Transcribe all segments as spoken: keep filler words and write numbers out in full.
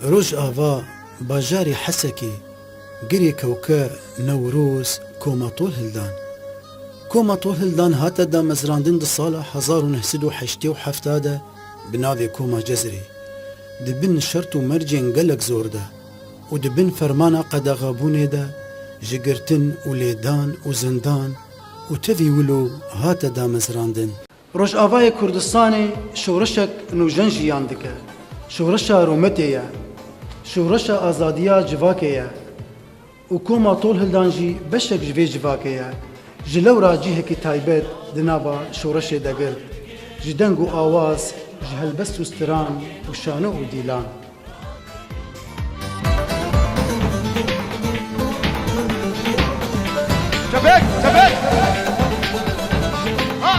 Rojava, bajarê Hesekê, girê kewke Newroz koma Tolhildan. Koma Tolhildan hate damezrandin di sala hezar û neh sed û heştê û heft de bi navê Koma Cezirê. Di bin şert û mercên gelek zor de û di bin fermana qedexebûnê de ji girtin û lêdan û zindan û tevî wilo hate damezrandin. Rojavayê Kurdistanê şoreşek nûjen jiyan dike. Şoreşa rûmetê ye. Şoreşa azadiya civakê ye. Û koma Tolhildan jî beşek ji vê civakê ye. Ji lewra cihekî taybet di nava şoreşê de girt. Ji deng û awaz, ji helbest û stiran û şano û dîlan. Çepek, çepek. Ha!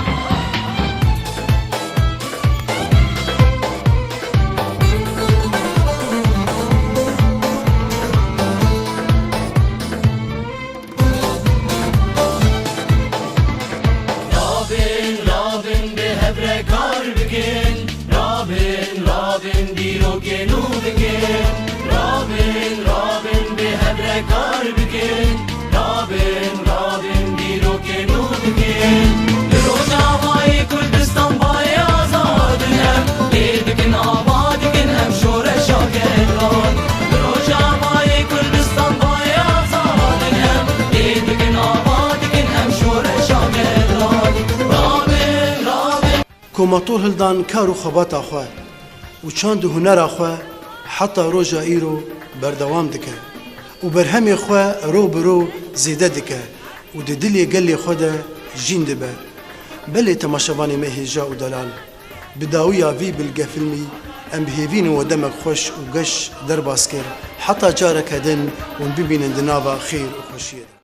Rabin, rabin, bi hev re kar bikin. Rabin, rabin, dîrokê nû bikin. Rabin, rabin, bi hev re kar bikin. Rabin, rabin, dîrokê nû bikin. Li Rojavayê Kurdistan bayê azadin em lê dikin, ava dikin em şoreşa gel. Li Rojavayê Kurdistan bayê azadin em lê dikin, ava dikin em şoreşa gel. Rabin, rabin. Koma Tolhildan kar û xebata xwe û çand û hunera xwe heta roja îro berdewam dike û berhemê xwe ro bi ro zêde dike û di dilê gelê xwe de jîn dibe. Belê temaşevanê me hêja û delal, bi dawiya vî bilgefilmî em bi hêvî ne we demek xweş û geş derbas kir. Heta careke din hûn bimînin di nava xêr û xweşiyê de.